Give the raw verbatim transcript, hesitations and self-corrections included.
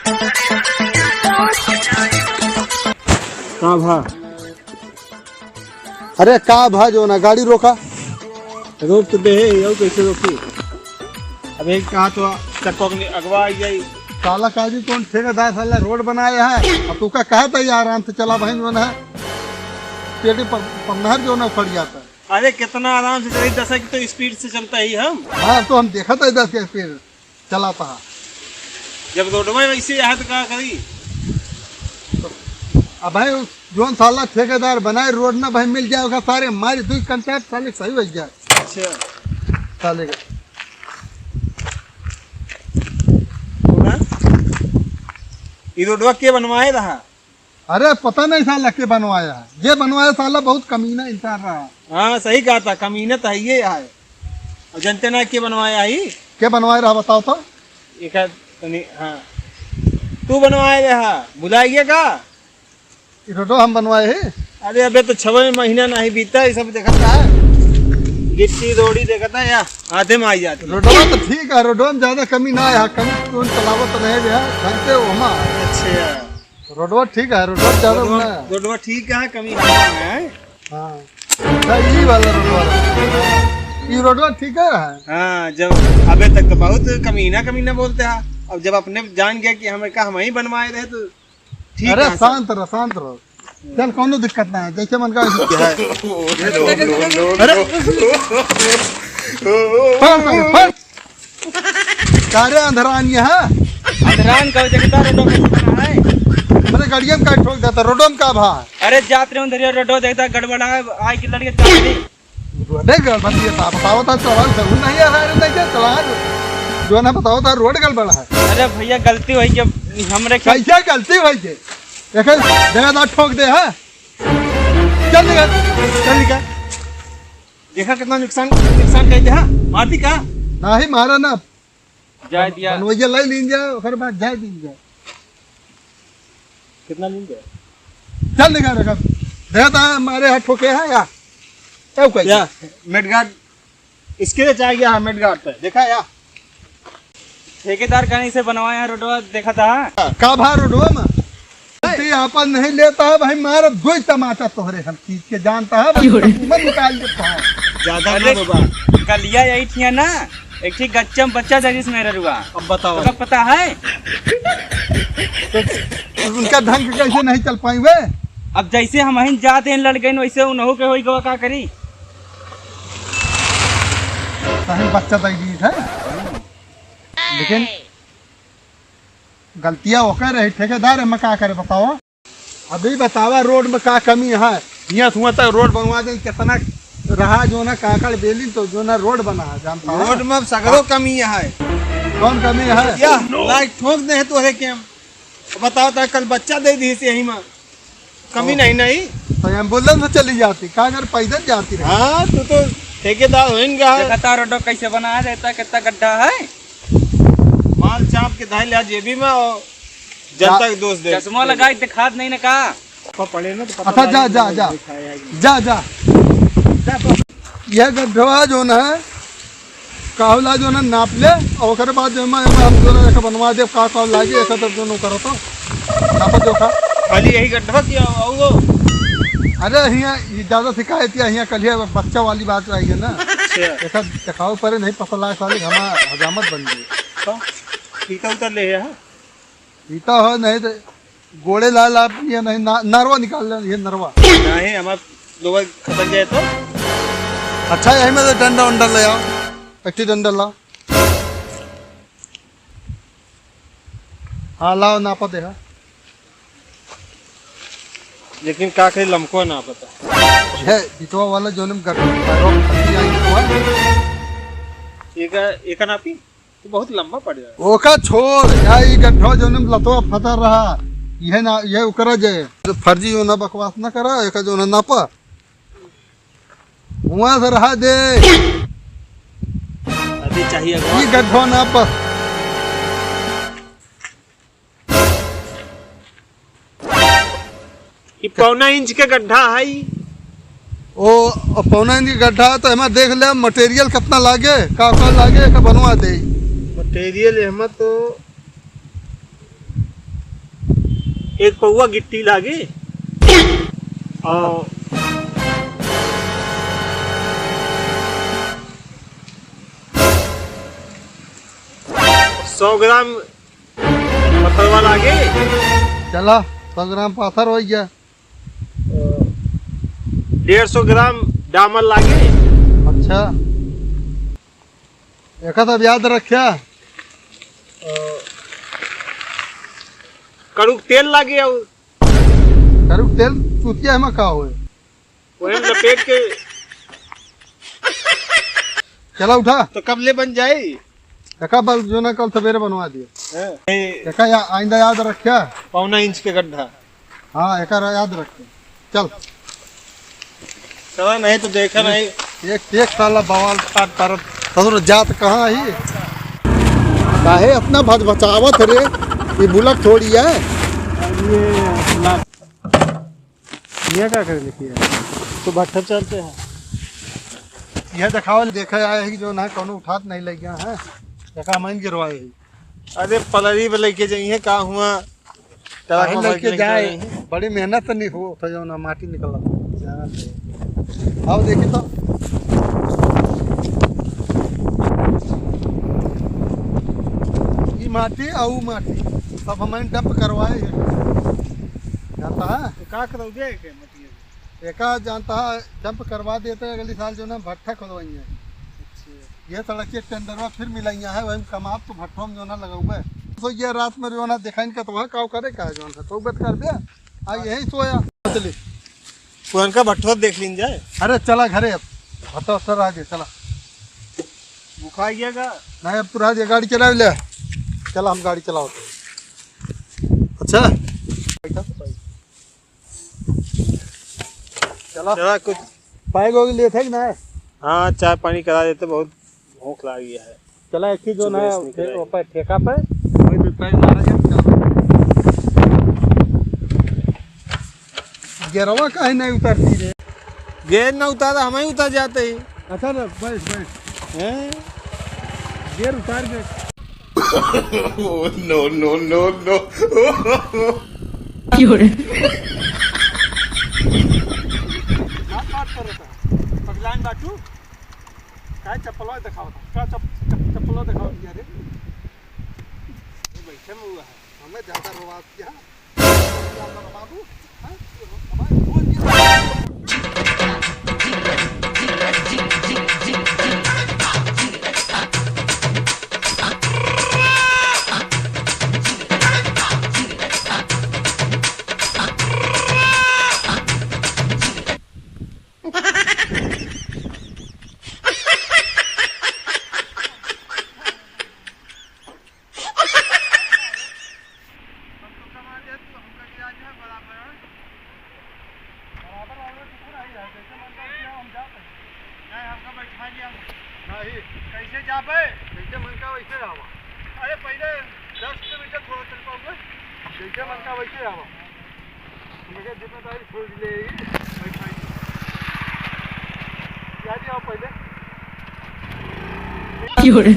का भा? अरे का भा, जो ना गाड़ी रोका। रोक तो दे, यौ कैसे रोकी? अब एक कहा तो चक्को के अगवा आ जाई। साला काजी कौन ठेकेदार साला रोड बनाया है, अब तू का कहता है आराम से चला बहन जो ना, पेटी पर, पर नहर जो ना उखड़ जाता है। अरे कितना आराम से चली, दस की तो स्पीड से चलता ही हम। हाँ तो हम देखा था दस की स्पीड। चला पहा। जब रोडवा वैसे है तो का करी? अब भाई, जोन साला ठेकेदार बनाए रोड ना भाई मिल जाए, ओका सारे मारी दुई कंट्रैक्ट साले सही हो जाए। अच्छा। साले का। बोला? ई रोडवा के बनवाए रहा? अरे पता नहीं साला के बनवाया है, जे बनवाया साला बहुत कमीना इंसान रहा। हाँ, सही कहा था, कमीना तो है ये है। और जनते ना के बनवाया ही? के बनवाया रहा बताओ तो? एक आध तनी, हाँ। तू बनवाए रहा, भुला गया का? ई रोडो हम बनवाए ही। अरे अबे तो छवे महीना नहीं बीता, ये सब देखता है। गिट्टी रोड़ी देखता है या हाथे में आई जाती है। रोडवा तो ठीक है, रोडवा में ज्यादा कमी ना है, कमी तो चलावत नहीं है, ढंग से ओमा। अच्छा। रोडवा ठीक है, रोडवा ज्यादा रोडवा, ना है। रोडवा ठीक है, कमी है। हाँ। अच्छा, ई वाला रोडवा रहा। ई रोडवा ठीक है। हाँ, जब अबे तक तो बहुत कमीना, कमीना बोलते हैं। अब जब अपने जान गया कि हमें का हम ही बनवाए रहे तो ठीक अरे है, शांत रहो, शांत रहो। चल, कौनो दिक्कत ना है, जैसे मन का वैसे। अरे, फट, फट। का रे अंधरान यहाँ? अंधरान का जगता रोडो में बना है। अरे, गाड़िया में का ठोक देता, रोडो में का भा? अरे, जात रहे अंधरिया रोडो देखता गड़बड़ा है, आए के लड़के चल रही। रोडे गड़बड़ ये था, बताओ था, चलान जरूर नहीं आ रहा है, नहीं क्या चलान? जो ना बताओ था, रोड गड़बड़ है। अरे भैया, गलती हुई के हमरे के कैसे गलती हुई के? देखे, जगह ना ठोक दे, हाँ? चल निकल, चल निकल। देखा कितना नुकसान, नुकसान कर दिया, मार दी का? नाही मारा ना। जाए दिया। बनवैया लाई लीन जाए, ओकर बाद जाए दीन जाए। कितना लीन जाए? चल निकल, निकल। देखा था हमारे हाथ ठोके है या? ए, कैसे? या, मेडगार्ड, इसके लिए चाह गया है मेडगार्ड पे, देखा या? ठेकेदार कहीं से बनवाया है रोडवा, देखा था? का भा रोडवा में? गलती आपन नहीं लेता है भाई, मार दो ही तमाचा तोहरे हम खींच के जानता है, बस क्यों रे? तुरंत निकाल देता है। ज्यादा ना अरे, बाबा। गलिया यही थी ना, एक ठीक गच्चम बच्चा था जिसमें ररुआ। अब बताओ। तो पता है? तो उनका ढंग कैसे नहीं चल पाई वे? अब जैसे हम अहिन जाते हैं लड़ गए, वैसे उनहु के होई गवा का करी? तहन बच्चा दई दी है, लेकिन गलतिया ओकर रही, ठेकेदार एमा का करे बताओ? अभी बतावा रोड में का कमी है? हियाँ से हुआँ तक रोड बनवा दे, कितना रहा जो ना काकड़ बेलिन तो जो ना रोड बना है, जानता है? रोड में अब सगरो कमी है। कौन कमी है? या लाइट ठोक दे है तोहरे के हम। बताओ तो कल बच्चा दे दी से यही में। कमी नहीं, नहीं। तो एम्बुलेंस से चली जाती, का अगर पैदल जाती रही? हाँ, तू तो ठेकेदार होइन का है। देखा तार रोड कैसे बनाया रहता, कितना गड्ढा है। माल चाप के धाई लिया जेबी में और जनता के दोष दे। चश्मा लगाई दिखात नहीं ना का? पा पड़े ना तो पता अच्छा, जा, लगे जा, कि जा। दिखाया है कि नहीं। जा, जा। जा तो। यह गड्ढवा जो ना है, काहुला जो ना नाप ले, और ओकरे बाद जो मैं, मैं हम जो ना एक बनवा दे, का, का लागे, एक तो जो ना करो तो। नापा जो का। खाली यही गड्ढवा की आओ, आओ। अरे, हियाँ, ये ज्यादा शिकायत या हियाँ कल बच्चा वाली बात रही है ना। अच्छा। ऐसा दिखाओ परे नहीं पता लाग साले, हमा हजामत बन गई। तो, ठीक है, उतर ले, हाँ। पीता हो नहीं तो गोड़े लाल आप ये नहीं ना, नरवा निकाल ले, ये नरवा। नहीं, हमार लोग खतक जाए तो। अच्छा, यही में से डंडा उंडा ले आओ, पट्टी डंडा लाओ। हाँ, लाओ, नापा देखा। लेकिन का कही, लमको ना पता। है, बिटवा वाला जोन में गट-, पैरवा फंसी आई बिटवा। एका, एका नापी? तो बहुत लंबा पड़ जाए। ओका छोड़, या ई गड्ढो जोन में लतवा फतर रहा, यह ना, यह ओकरा जे। फर्जी जो ना बकवास ना करा, एका जो ना नापा। हुआं से रहा दे। अभी चाहिए अगवा। ई गड्ढो नापा। ई पौना इंच के गड्ढा है। ओ, पौना इंच के गड्ढा है, तो एमा देख ले, मटेरियल कितना लागे, का का लागे, का बनवा दे। मटेरियल एमा तो एक पौवा गिट्टी लागी और सौ ग्राम पथरवा लागी। चला, सौ ग्राम पत्थर होइ गया। डेढ़ सौ ग्राम डामर लागी। अच्छा, एक सब याद रख्या। कड़ुक तेल लागी और कड़ुक तेल चूतिया में का होए? वही लपेट के। चला उठा। तो कब ले बन जाई? एका बल जो ना कल सवेरे बनवा दिए। हैं? एका या, आइंदा याद रख्या। पौना इंच के गड्ढा। हाँ, एका याद रख्या। चल। चला नहीं तो देखा नहीं। एक, एक साला बवाल काट पारत। ससुर जात कहाँ ही? काहे इतना भचभचावत रे? ये बुलेट थोड़ी है। ये ला-, ये क्या करे लिखी है? तो भट्ठा चलते हैं। यह दिखाओ, देखा आए है कि जो ना कौनो उठात नहीं लग गया है। देखा हम गिरवाए है। अरे पलरी पे लेके जाइए, का हुआ? चला भाई, हम लेके लेके जाए। जाए। बड़ी मेहनत से नहीं हो, तो जो ना माटी निकला। आओ देखी तो। ई माटी, आ ऊ माटी, सब हमैं डंप करवाए है। जानता है? तो का करौगे के मटिया? एका जानता है, डंप करवा देते हैं, अगली साल जो ना भट्ठा खोदवाइए। अच्छा। ये सड़क के टेंडरवा फिर मिलाइया है, वही कमाब तो भट्ठो में जो ना लगौबे। तो ये रात में जो ना दिखाइन का तो वहाँ काव करे का जो ना, तो बत कर दे। आ यही सोया। चली। पुरनका भट्ठो देख लीन जाए। अरे चला घरे अब। भट्ठो सर आगे चला। भुखा गया का? नहीं, अब तू रह दे, गाड़ी चला ले। चला, हम गाड़ी चलाओ। अच्छा। बैठा तो भाई। चला। चला, कुछ पैग वैग लेत है कि ना? हाँ, चाय पानी करा देते, बहुत भूख लागी है। चला, एक ही जो सुबह ना, से निकला है। ऊपर ठेका पे। वही पे पैग मारा जाए, चला। गेरवा काहे नहीं उतारती रे? गेर ना उतारा, हम ही उतर जाते ही। अच्छा ना, बैठ, बैठ। हैं? गेर उतार के। Oh, no, no, no, no। क्यों रे? बात, बात कर रहा था। पगलाइन बाटू। काय चप्पलवा देखावत? का चप-, चप-, चप्पलवा देखावत किया रे? ये बैठे में हुआ है। हमें ज्यादा रोवात किया। बाबू, हाँ? हमारे फोन किया। बराबर, बराबर कुकुर आई है, जैसे मन का उठिया, हम जात हैं। नहीं, हमका बैठा लिया। नहीं। कैसे जाबे? जैसे मन का वैसे आवा। अरे, पहले दस किलोमीटर थोड़ा चल पाऊंगा। जैसे मन का वैसे आवा। हमका जितना टाइम छोड़ ले, बैठा ही। क्या जी, आओ पहले। क्यों रे?